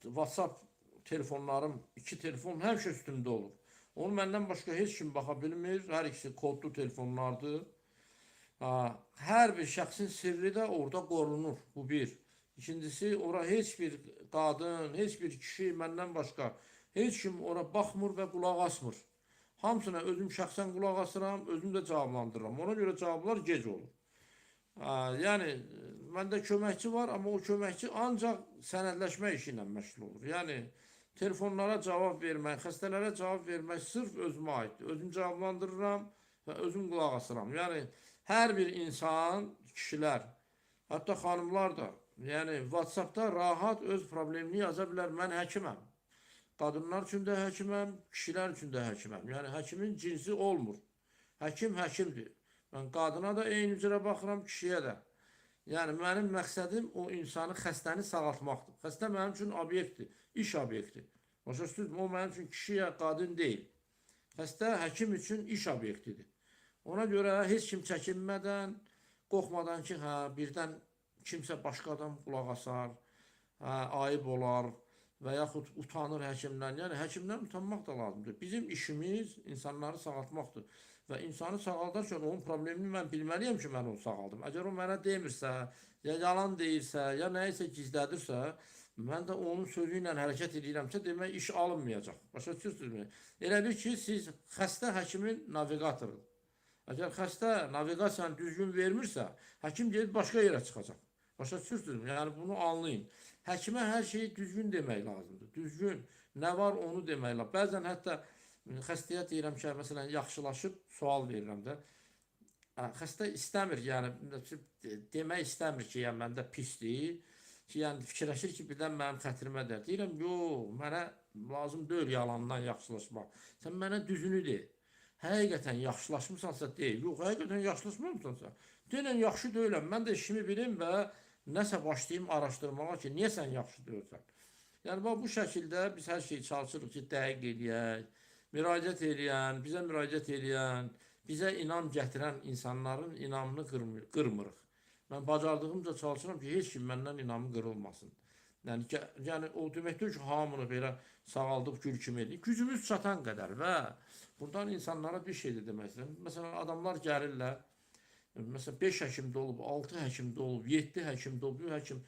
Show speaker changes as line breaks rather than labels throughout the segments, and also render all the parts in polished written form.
WhatsApp telefonlarım, iki telefon həmişə üstümdə olur. Onu məndən başqa heç kim baxa bilmir. Hər ikisi kodlu telefonlardır. Ha, hər bir şəxsin sirri də orada qorunur. Bu bir. İkincisi, ora heç bir qadın, heç bir kişi məndən başqa heç kim ora baxmır və qulaq asmır. Hamısına özüm şəxsən qulaq asıram, özüm də cavablandırıram. Ona görə cavablar gec olur. Ha, yəni məndə köməkçi var, amma o köməkçi ancaq sənədləşmə işi ilə məşğul olur. Yəni telefonlara cavab vermək, xəstələrə cavab vermək sırf özümə aiddir. Özüm cavablandırıram və özüm qulaq asıram. Yəni hər bir insan, kişilər, hətta xanımlar da, yəni WhatsApp-da rahat öz problemini yaza bilər. Mən həkiməm. Qadınlar üçün də həkiməm, kişilər üçün də həkiməm. Yəni həkimin cinsi olmur. Həkim həkimdir. Mən qadına da eyni cürə baxıram, kişiyə də. Yəni mənim məqsədim o insanı, xəstəni sağaltmaqdır. Xəstə mənim üçün obyektdir, iş obyekti. Başa düşdünüzmü? O mənim üçün kişi ya qadın deyil. Xəstə həkim üçün iş obyektidir. Ona görə heç kim çəkinmədən, qorxmadan ki, hə, birdən kimsə başqa adam qulaq asar, hə, ayıb olar və yaxud utanır həkimdən. Yəni həkimdən utanmaq da lazımdır. Bizim işimiz insanları sağaltmaqdır. Və insanı sağaldarkən onun problemini mən bilməliyəm ki, mən onu sağaldım. Əgər o mənə demirsə, ya yalan deyirsə, ya nəyisə gizlədirsə, mən də onun sözü ilə hərəkət edirəmsə, demək iş alınmayacaq. Başa düşürsünüzmü? Elə bil ki, siz xəstə həkimin naviqatorudur. Əgər xəstə naviqasiyanı düzgün vermirsə, həkim gedib başqa yerə çıxacaq. Başa düşürsünüzmü? Yəni bunu anlayın. Həkimə hər şeyi düzgün demək lazımdır. Düzgün, nə var onu demək lazımdır. Bəzən hətta xəstəyə deyirəm ki, məsələn, yaxşılaşıb sual verirəm də. Xəstə istəmir, yəni demək istəmir ki, yəni məndə pisdir. Ki, yəni fikirləşir ki, birdən mənim xətrimə dəyər. Deyirəm, yox, mənə lazım deyil yalandan yaxşılaşmaq. Sən mənə düzünü de. Həqiqətən yaxşılaşmısansa de. Yox, həqiqətən yaxşılaşmamısansa. Denən yaxşı deyiləm. Mən də işimi bilim və nəsə başlayım araşdırmağa ki, niyə sən yaxşı deyilsən? Yəni bax bu şəkildə biz hər şeyi çalışırıq ki, dəqiq eləyək. Müraciət eləyən, bizə müraciət eləyən, bizə inam gətirən insanların inamını qırmırıq. Mən bacardığımca çalışıram ki, heç kim məndən inamı qırılmasın. Yəni, yəni o demək deyil ki, hamını belə sağaldıb gül kimi eləyir. Gücümüz çatan qədər və buradan insanlara bir şey də demək istəyirəm. Məsələn, adamlar gəlirlər, məsələn, 5 həkim də olub, 6 həkim də olub, 7 həkim də olub, bir həkim.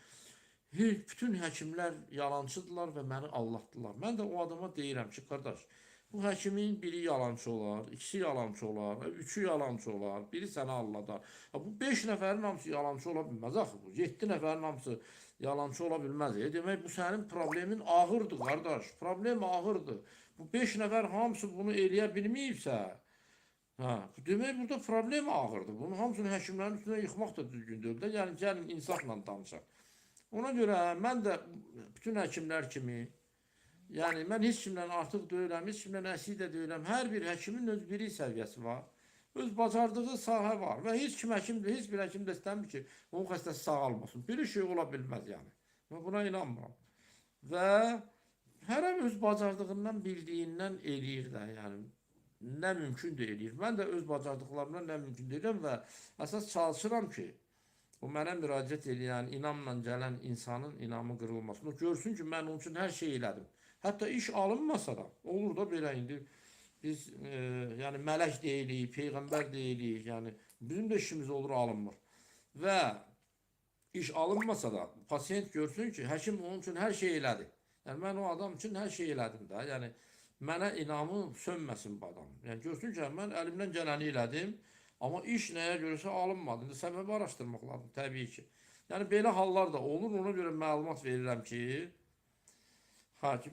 Bütün həkimlər yalancıdırlar və məni aldatdılar. Mən də o adama deyirəm ki, qardaş, bu həkimin biri yalançı olar, ikisi yalançı olar, üçü yalançı olar, biri səni aldadar. Ha, bu 5 nəfərin hamısı yalançı ola bilməz axı bu. 7 nəfərin hamısı yalançı ola bilməz. Demək bu sənin problemin ağırdır qardaş. Problem ağırdır. Bu 5 nəfər hamısı bunu eləyə bilməyibsə, hə, demək burada problem ağırdır. Bunun hamısını həkimlərin üstünə yıxmaq da düzgün deyil də. Yəni gəlin insafla danışaq. Ona görə mən də bütün həkimlər kimi, yəni mən heç kimdən artıq deyiləm, heç kimdən əksik də deyiləm. Hər bir həkimin öz bilik səviyyəsi var. Öz bacardığı sahə var və heç kim həkim də, heç bir həkim də istəmir ki, onun xəstəsi sağalmasın. Bir şey ola bilməz yəni. Mən buna inanmıram. Və hər öz bacardığından, bildiyindən eləyir də, yəni nə mümkündür eləyir. Mən də öz bacardıqlarımdan nə mümkündür eləyirəm və əsas çalışıram ki, o mənə müraciət eləyən, inamla gələn insanın inamı qırılmasın. O görsün ki, mən onun üçün hər şey elədim. Hətta iş alınmasa da, olur da belə indi biz yəni mələk deyilik, peyğəmbər deyilik, yəni bizim də işimiz olur, alınmır. Və iş alınmasa da pasiyent görsün ki, həkim onun üçün hər şey elədi. Yəni mən o adam üçün hər şey elədim də. Yəni mənə inamı sönməsin bu adam. Yəni görsün ki, mən əlimdən gələni elədim, amma iş nəyə görəsə alınmadı. İndi səbəbi araşdırmaq lazım təbii ki. Yəni belə hallar da olur. Ona görə məlumat verirəm ki, ha ki